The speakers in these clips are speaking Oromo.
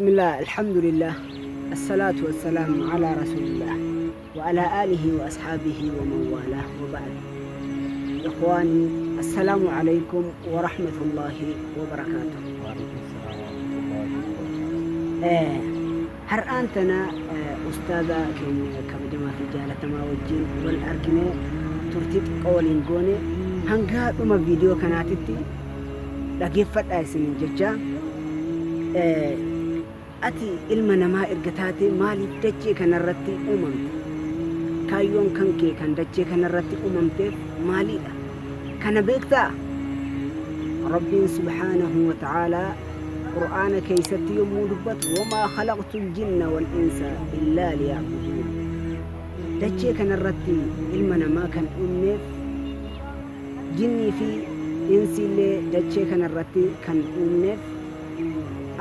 Bismillah, alhamdulillah, assalaatu wassalaam ala rasulillah wa ala alihi wa ashaabihi wa man waalah wa ba'd. Ikhwaani, assalaamu alaykum wa rahmatullahi wa barakaatuh. Waalaikum salaam wa rahmatullahi wa barakatuh. Har'aan tana ustaaza keenya kabajamaa fi jaalatamaa wajjin wal arginee turtii xiqqoo waliin goone. Hanga dhuma viidiyoo kanaatitti dhageeffadhaa isiniin jecha. Ati ilma namaa erga taate maaliif dachee kanarratti uumamte? Kaayyoon kan kee kan dachee kanarratti uumamteef maaliidha? Kana beektaa? Rabbiin subhaanahu wa ta'aalaa Qur'aana keessatti yommuu dubbatu, wamaa khalaqtul jinna wal insa illaa liya'buduun. Dachee kanarratti ilma namaa kan uumneef, jinnii fi insiillee dachee kanarratti kan uumneef,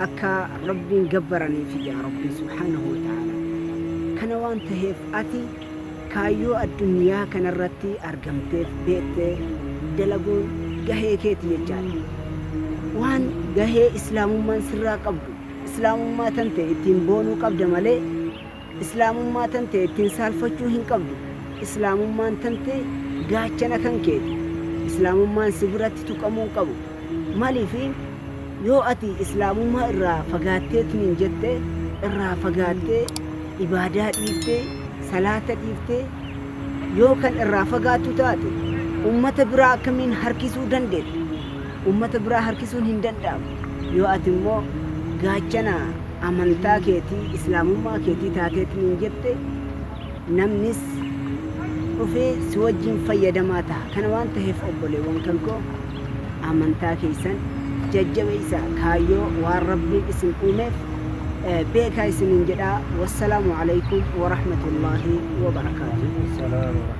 akka Rabbiin gabbaraniif yaa Rabbiin subhaanahu wa ta'aalaa. Kana waan taheef ati kaayyoo addunyaa kanarratti argamteef beektee dalaguun gahee keeti jechaadha. Waan gahee islaamummaan sirraa qabdu, islaamummaa tan ta'e ittiin boonuu qabda malee islaamummaa tan ta'e ittiin saalfachuu hin qabdu. Islaamummaan tan ta'e gaachana kan keeti. Islaamummaan si biratti tuqamuu hin qabu. Maaliif? Yoo ati islaamummaa irraa fagaatteetiniin jette, irraa fagaattee ibaadaa dhiiftee, salaata dhiiftee yoo kan irraa fagaattu taate, ummata biraa akkamiin harkisuu dandeetta? Ummata biraa harkisuun hin danda'amu. Yoo ati immoo gaachana amantaa keetii, islaamummaa keetii taateetiniin jette, namnis dhufee si wajjin fayyadamaa taha. Kana waan taheef obboleewwan kan koo, amantaa keessan jajjabeessaa, kaayyoo waan Rabbiin isin uumeef beekaa isiniin jedhaa. Wassalaamu alaikum warahmatullaahi wabarakaatu. Waalaikum salaam wa